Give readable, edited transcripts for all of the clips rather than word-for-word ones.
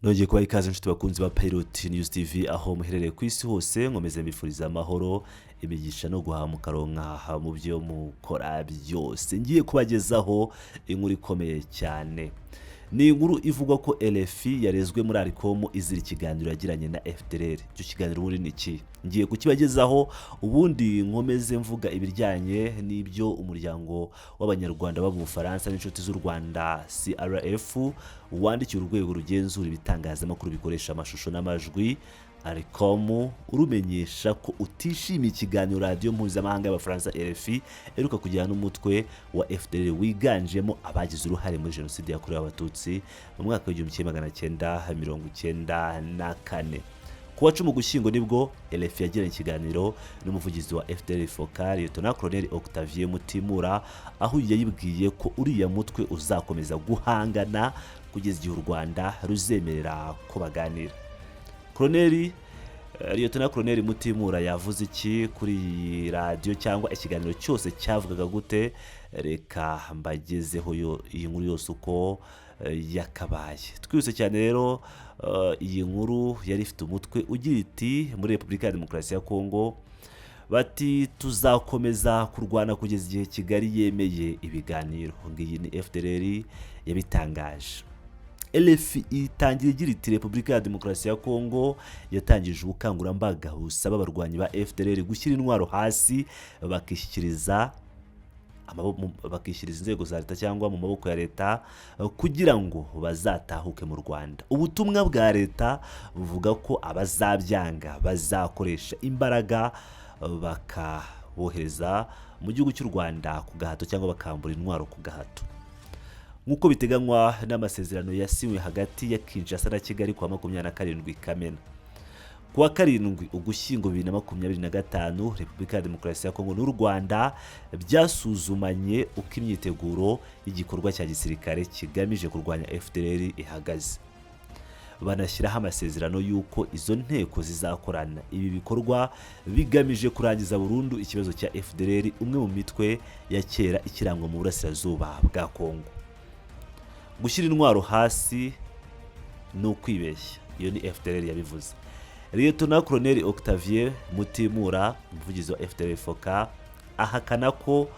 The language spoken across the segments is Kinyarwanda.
Nongeye kubaha ikaze, inshuti bakunzi ba Pilot News TV, aho muherereye ku isi hose. Nkomeze mbifuriza amahoro, imigisha no guhaha mukaronka mu byo mukora byose. Ngiye kubagezaho inkuru ikomeye cyane. Ni inkuru ivugwa ko RFI yarezwe muri ALICOM izira ikiganiro yagiranye na FDLR. Icyo kiganiro ubundi ni iki? Ngiye kukibagezaho, ubundi nkomeze mvuga ibijyanye n'ibyo umuryango w'Abanyarwanda baba mu Bufaransa n'inshuti z'u Rwanda, CRF, wandikiye urwego rugenzura ibitangazamakuru bikoresha amashusho n'amajwi, ALICOM, urumenyesha ko utishimiye ikiganiro radiyo mpuzamahanga y'Abafaransa RFI iheruka kugirana n'umutwe wa FDLR wiganjemo abagize uruhare muri Jenoside yakorewe Abatutsi mu mwaka w'1994. Ku wa 10 Ugushyingo nibwo RFI yagiranye ikiganiro n'umuvugizi wa FDLR FOCA, Lieutenant Colonel Octavien Mutimura, aho yayibwiye ko uriya mutwe uzakomeza guhangana kugeza igihe u Rwanda ruzemerera ko baganira. Colonel Lieutenant Colonel Mutimura yavuze iki kuri iyi radiyo, cyangwa ikiganiro cyose cyavugaga gute? Reka mbagezeho yo iyi nkuru yose uko yakabaye. Twihuse cyane rero, iyi nkuru yari ifite umutwe ugira iti: "Muri Repubulika ya Demokarasi ya Kongo bati tuzakomeza kurwana kugeza igihe Kigali yemeye ibiganiro." Ngiyi ni FDLR yabitangaje. RFI itangira igira iti: "Repubulika ya Demokarasi ya Kongo yatangije ubukangurambaga busaba abarwanyi ba FDLR gushyira intwaro hasi, bakishyiriza inzego za leta cyangwa mu maboko ya leta kugira ngo bazatahuke mu Rwanda. Ubutumwa bwa leta buvuga ko abazabyanga bazakoresha imbaraga bakabohereza mu gihugu cy'u Rwanda ku gahato cyangwa bakambura intwaro ku gahato, nk'uko biteganywa n'amasezerano yasinywe hagati ya Kinshasa na Kigali kuwa 27 Kamena." Ku wa 7 Ugushyingo 2025, Repubulika ya Demokarasi ya Kongo n'u Rwanda byasuzumanye uko imyiteguro y'igikorwa cya gisirikare kigamije kurwanya FDLR ihagaze, banashyiraho amasezerano y'uko izo nteko zizakorana. Ibi bikorwa bigamije kurangiza burundu ikibazo cya FDLR, umwe mu mitwe ya kera ikirangwa mu burasirazuba bwa Kongo. Gushyira intwaro hasi ni ukwibeshya, iyo ni FDLR yabivuze. Liyetona Koloneli Octavien Mutimura, umuvugizi wa FDLR FOCA, ahakana ko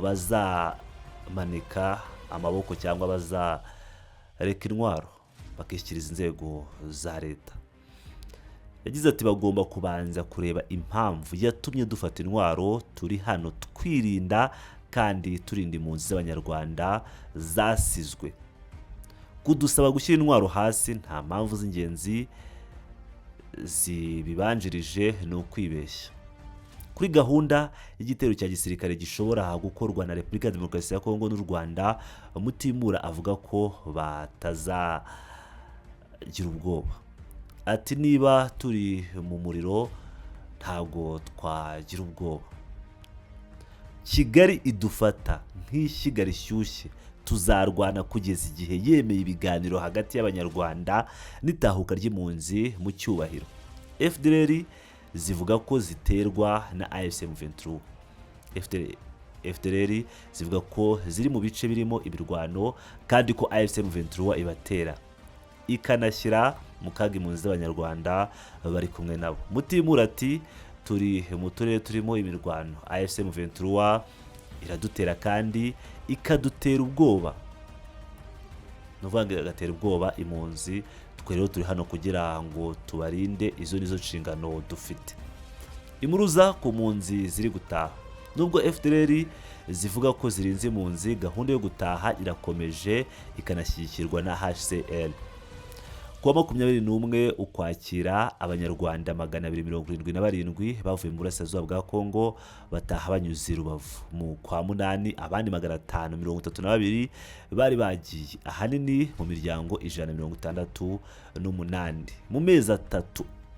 bazamanika amaboko cyangwa bazareka intwaro bakishyikiriza inzego za leta. Yagize ati: "Bagomba kubanza kureba impamvu yatumye dufata intwaro. Turi hano twirinda kandi turinda impunzi z'Abanyarwanda zasizwe. Kudusaba gushyira intwaro hasi nta mpamvu z'ingenzi zibibanjirije ni ukwibeshya." Kuri gahunda y'igitero cya gisirikare gishobora gukorwa na Repubulika ya Demokarasi ya Kongo n'u Rwanda, Mutimura avuga ko batazagira ubwoba. Ati: "Niba turi mu muriro ntabwo twagira ubwoba. Kigali idufata nk'ishyiga rishyushye. Tuzarwana kugeza igihe yemeye ibiganiro hagati y'Abanyarwanda n'itahuka ry'impunzi mu cyubahiro." FDLR zivuga ko ziterwa na AFC M23. FDLR zivuga ko ziri mu bice birimo imirwano kandi ko AFC M23 ibatera, ikanashyira mu kaga impunzi z'Abanyarwanda bari kumwe nabo. Mutimura ati: "Turi mu turere turimo imirwano. AFC M23 iradutera kandi ikadutera ubwoba, ni ukuvuga ngo igatera ubwoba impunzi. Twe rero turi hano kugira ngo tubarinde, izo nizo nshingano dufite." Impuruza ku mpunzi ziri gutaha. Nubwo FDLR zivuga ko zirinze impunzi, gahunda yo gutaha irakomeje, ikanashyigikirwa na HCR. Kuwa 21 Ukwakira, Abanyarwanda 277 bavuye mu burasirazuba bwa Kongo bataha banyuze i Rubavu. Mu kwa munani, abandi 532 bari bagiye, ahanini mu miryango 168. Mu mezi 3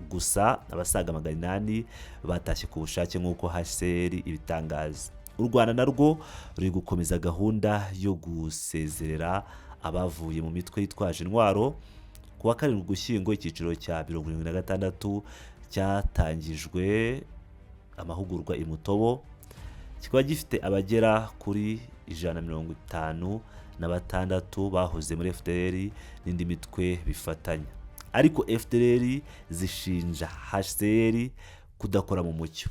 gusa, abasaga 800 batashye ku bushake, nk'uko HCR ibitangaza. U Rwanda narwo ruri gukomeza gahunda yo gusezerera abavuye mu mitwe yitwaje intwaro. Ku wa 7 Ugushyingo, icyiciro cya 76 cyatangijwe amahugurwa i Mutobo, kikaba gifite abagera kuri 156 bahoze muri FDLR n'indi mitwe bifatanya. Ariko FDLR zishinja HCR kudakora mu mucyo.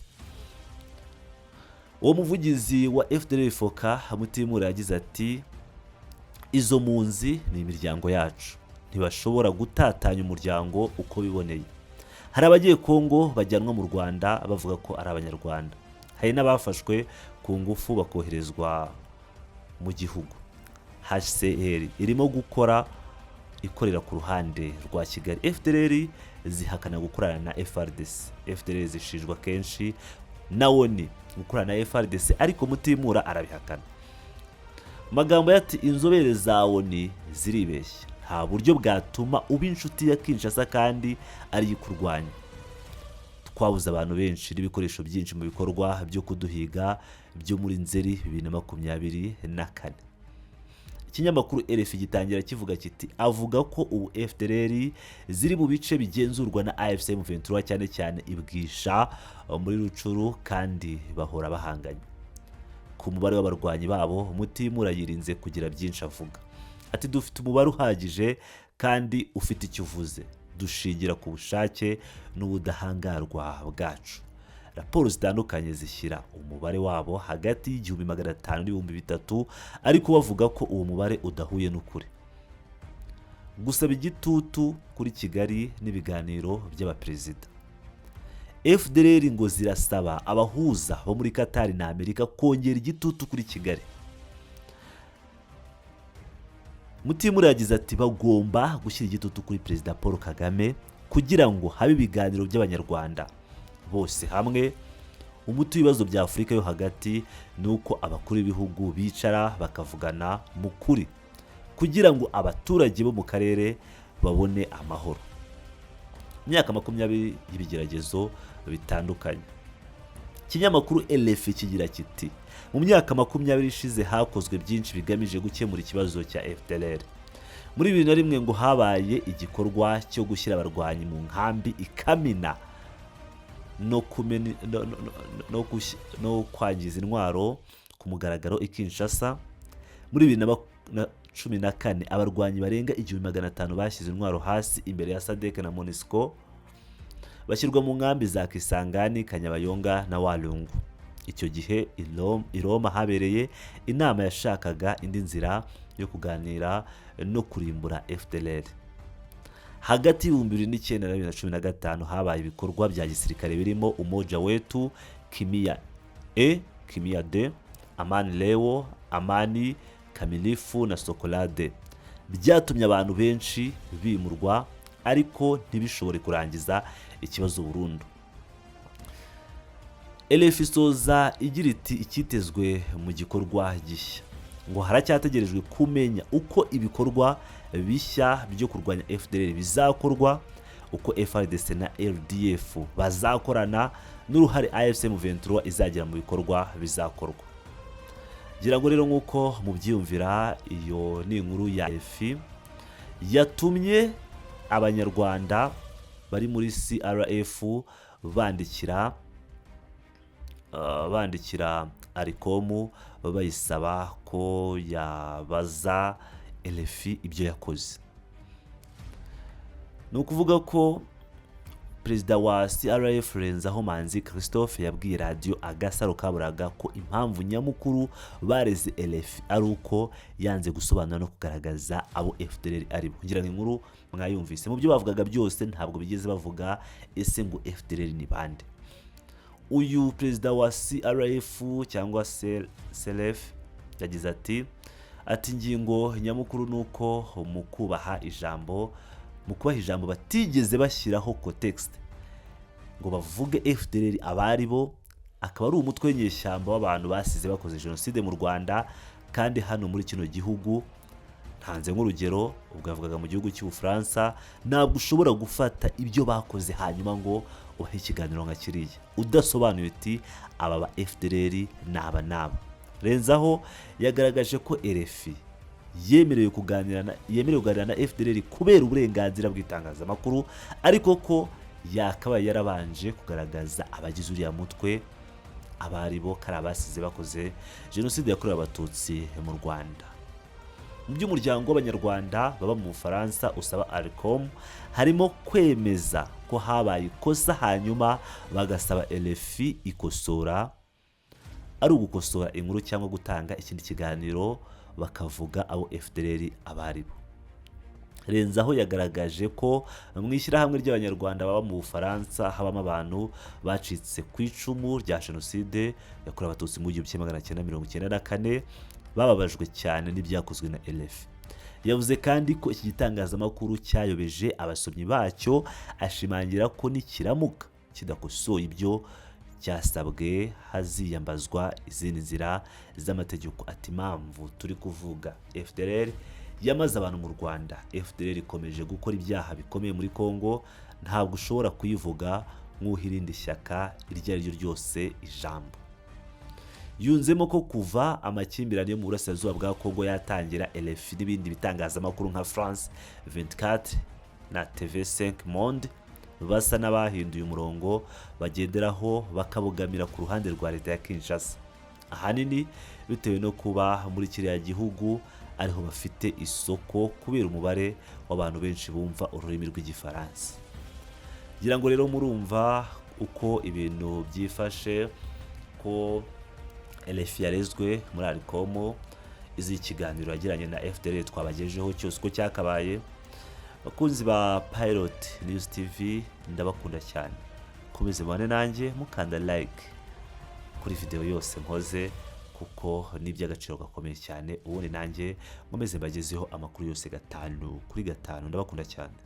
Uwo muvugizi wa FDLR Foka Mutimura yagize ati: "Izo mpunzi ni imiryango yacu, ntibashobora gutatanya umuryango uko biboneye. Hari abagiye Kongo bajyanwa mu Rwanda bavuga ko ari Abanyarwanda, hari n'abafashwe ku ngufu bakoherezwa mu gihugu. HCR irimo gukora ikorera ku ruhande rwa Kigali." FDLR zihakana gukorana na FARDC. FDLR zishinjwa kenshi na ONU gukorana na FARDC, ariko Mutimura arabihakana. Magambo ati: "Inzobere za ONU ziribeshya, nta buryo bwatuma uba inshuti ya Kinshasa kandi ariyo ikurwanya. Twabuze abantu benshi n'ibikoresho byinshi mu bikorwa byo kuduhiga byo muri Nzeri 2024." Ikinyamakuru RFI gitangira kivuga kiti: "Avuga ko ubu FDLR ziri mu bice bigenzurwa na AFC M23, cyane cyane ibwisha muri Rucuru, kandi bahora bahanganye." Ku mubare w'abarwanyi babo, Mutimura yirinze kugira byinshi avuga. Ati: "Dufite umubare uhagije kandi ufite icyo uvuze, dushingira ku bushake n'ubudahangarwa bwacu." Raporo zitandukanye zishyira umubare wabo hagati y'1500 n'3000, ariko bavuga ko uwo mubare udahuye n'ukuri. Gusaba igitutu kuri Kigali n'ibiganiro by'abaperezida. FDLR ngo zirasaba abahuza bo muri Qatar na Amerika kongera igitutu kuri Kigali. Mutimura yagize ati: "Bagomba gushyira igitutu kuri Perezida Paul Kagame kugira ngo habe ibiganiro by'Abanyarwanda bose hamwe. Umuti w'ibibazo bya Afurika yo hagati ni uko abakuru b'ibihugu bicara bakavugana mu kuri kugira ngo abaturage bo mu karere babone amahoro." Imyaka 20 y'ibigeragezo bitandukanye. Ikinyamakuru RFI kigira kiti: "Mu myaka 20 ishize hakozwe byinshi bigamije gukemura ikibazo cya FDLR." Muri 2001 ngo habaye igikorwa cyo gushyira abarwanyi mu nkambi i Kamina no kwangiza intwaro ku mugaragaro i Kinshasa. Muri 2014 abarwanyi barenga 1500 bashyize intwaro hasi imbere ya SADC na MONUSCO, bashyirwa mu nkambi za Kisangani, Kanyabayonga na Walungu. Icyo gihe i Roma habereye inama yashakaga indi nzira yo kuganira no kurimbura FDLR. Hagati y'2009 na 2015 habaye ibikorwa bya gisirikare birimo Umoja Wetu, Kimia E, Kimia D, Amani Leo, Amani Kamilifu na Sokola 2, byatumye abantu benshi bimurwa, ariko ntibishobore kurangiza ikibazo burundu. RFI isoza igira iti: "Icyitezwe mu gikorwa gishya." Ngo haracyategerejwe kumenya uko ibikorwa bishya byo kurwanya FDLR bizakorwa, uko FARDC na RDF bazakorana n'uruhare AFC M23 izagira mu bikorwa bizakorwa. Ngira ngo rero nk'uko mubyiyumvira, iyo ni inkuru ya RFI yatumye Abanyarwanda bari muri CRF bandikira ALICOM bayisaba ko yabaza RFI ibyo yakoze. Ni ukuvuga ko perezida wa CRF, Renzaho Manzi Christophe, yabwiye Radiyo Agasaro Kaburaga ko impamvu nyamukuru bareze RFI ari uko yanze gusobanura no kugaragaza abo FDLR ari bo. Kugira ngo inkuru mwayumvise, mu byo bavugaga byose ntabwo bigeze bavuga ese ngo FDLR ni bande. Uyu perezida wa CRF cyangwa CLF yagize ati: "Ingingo nyamukuru ni uko mu kubaha ijambo batigeze bashyiraho context ngo bavuge FDLR abari bo, akaba ari umutwe w'inyeshyamba w'abantu basize bakoze jenoside mu Rwanda kandi hano muri kino gihugu." Ntanze nk'urugero, ubwo yavugaga mu gihugu cy'Ubufaransa. Ntabwo ushobora gufata ibyo bakoze hanyuma ngo ubahe ikiganiro nka kiriya udasobanuye uti aba ba FDLR ni aba n'aba. Renzaho yagaragaje ko RFI yemerewe kuganira na FDLR kubera uburenganzira bw'itangazamakuru, ariko ko yakabaye yarabanje kugaragaza abagize uriya mutwe abari bo, kari abasize bakoze jenoside yakorewe Abatutsi mu Rwanda. Mu by'umuryango w'Abanyarwanda baba mu Bufaransa usaba ALCOM harimo kwemeza ko habaye ikosa, hanyuma bagasaba RFI ikosora, ari ugukosora inkuru cyangwa gutanga ikindi kiganiro bakavuga abo FDLR abaribo. Renzaho yagaragaje ko mu ishyirahamwe ry'Abanyarwanda baba mu Bufaransa habamo abantu bacitse ku icumu rya Jenoside yakorewe Abatutsi mu 1994, bababajwe cyane n'ibyakozwe na RFI. Yavuze kandi ko iki gitangazamakuru cyayobeje abasomyi bacyo, ashimangira ko nikiramuka kidakosoye ibyo cyasabwe haziyambazwa izindi nzira z'amategeko. Ati: "Impamvu turi kuvuga, FDLR yamaze abantu mu Rwanda, FDLR ikomeje gukora ibyaha bikomeye muri Congo, ntabwo ushobora kuyivuga nk'uha irindi shyaka iryo ari ryo ryose ijambo." Yunzemo ko kuva amakimbirane yo mu burasirazuba bwa Congo yatangira, RFI n'ibindi bitangazamakuru nka France 24 na TV5 Monde basa n'abahinduye umurongo bagenderaho, bakabogamira ku ruhande rwa leta ya Kinshasa, ahanini bitewe no kuba muri kiriya gihugu ariho bafite isoko kubera umubare w'abantu benshi bumva ururimi rw'Igifaransa. Ngira ngo rero murumva uko ibintu byifashe, ko RFI yarezwe muri ALCOM, izi kiganiro yagiranye na FDLR twabagejeho cyose uko cyakabaye. Bakunzi ba Pilot News TV, ndabakunda cyane. Komeze mubane nanjye mukanda like kuri video yose nkoze, kuko ni iby'agaciro gakomeye cyane. Ubundi nanjye nkomeze mbagezeho amakuru yose gatanu kuri gatanu. Ndabakunda cyane.